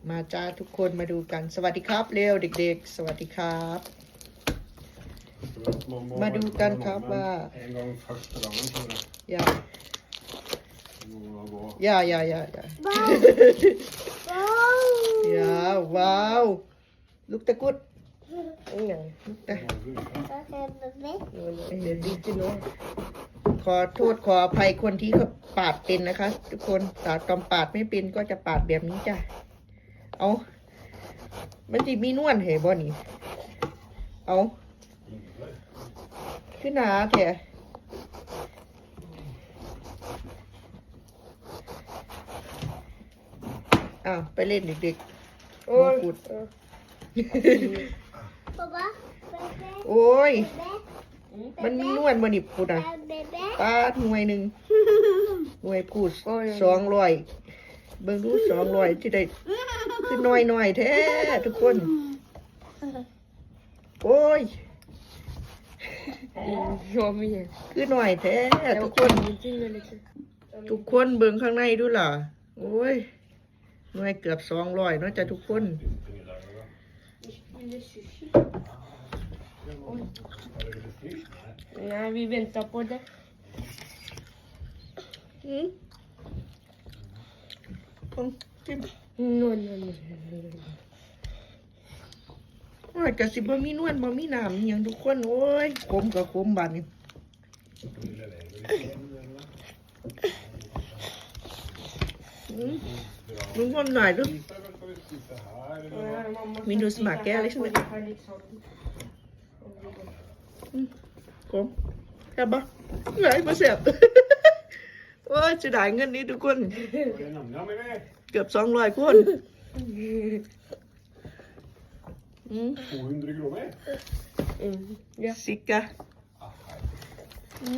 ມາຈ້າທຸກຄົນ ມາດູກັນ. ສະຫວັດດີຄັບເລັວເດັກໆ ສະຫວັດດີຄັບ. ມາດູກັນຄັບວ່າ ຢ່າ ຢ່າ ຢ່າ ຢ່າ ຢ່າ ວ້າວ ຢ່າ ວ້າວ ລຸກຕະກຸດ ອີຫຍັງ ລຸກຕະ ເບບີ ขอโทษขออภัยคนที่ปาดเป็นนะคะทุกคน สาวตอมปาดไม่เป็นก็จะปาดแบบนี้จ้ะ. ເອົາ ມັນຊິມີນວນໃຫ້ບໍ່ນີ້? ເອົາ ຄືໜາແທ້. ອ້າວ ໄປເລ່ນເດັກໆ ໂອ້ຍ ມງກຸດ ເອີ ໂອ້ຍ ມັນມີນວນບໍ່ນີ້ພຸ້ນນະ? ປາດ ໜ່ວຍໜຶ່ງ ໜ່ວຍພຸ້ນ ໂອ້ຍ ສອງຮ້ອຍ ເບິ່ງດູ ສອງຮ້ອຍ ຊິໄດ້ຄືນ້ອຍໆແທ້ທຸກຄົນ. ໂອ້ຍ ຍອມມີຫຍັງ ຄືນ້ອຍແທ້ທຸກຄົນ. ທຸກຄົນເບິ່ງຂ້າງໃນດູລະ. ໂອ້ຍ ໜ່ວຍເກືອບສອງຮ້ອຍເນາະຈ້ະທຸກຄົນ. ອືມ ໂອ້ຍ ກະຊິບໍ່ມີນວນ ບໍ່ມີນ້ຳອີ່ຫຍັງທຸກຄົນ. ໂອ້ຍ ຂົມກະຂົມບາດນີ້. ອືມ ລຸງພົນໜ້ອຍດູ ມີດູສະໝາກແກ້ວເລີຍໃຊ່ໄໝ? ອືມ ຂົມ ແຊບບໍ່? ເອີຍ ບໍ່ແຊບ. ໂອ້ຍ ເສຍດາຍເງິນນີ້ທຸກຄົນ ເກືອບສອງຮ້ອຍຄົນ. ອືມ ອືມ ຊິກະ ອື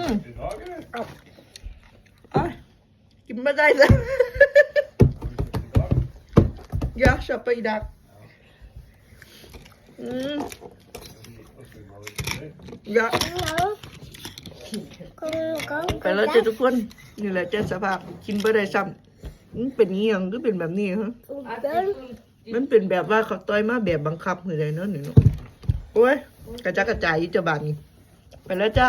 ມ ໂອ້ຍ ກິນບໍ່ໄດ້ລະ ຢາ ຊອບໄປອີກດາກ. ອືມ ຢາ ໄປແລ້ວຈ້ະທຸກຄົນ. ນີ້ແຫຼະຈ້ະສະພາບ ກິນບໍ່ໄດ້ຊ້ຳ. ມັນເປັນອີ່ຫຍັງຄືເປັນແບບນີ້ຮະ? ມັນເປັນແບບວ່າເຂົາຕ່ອຍມາແບບບັງຄັບຄືໃດເນາະນີ້ເນາະ. ໂອ້ຍ ກະຈັກກະຈາຍຢູ່ຈ້ະບາດນີ້. ໄປແລ້ວຈ້າ.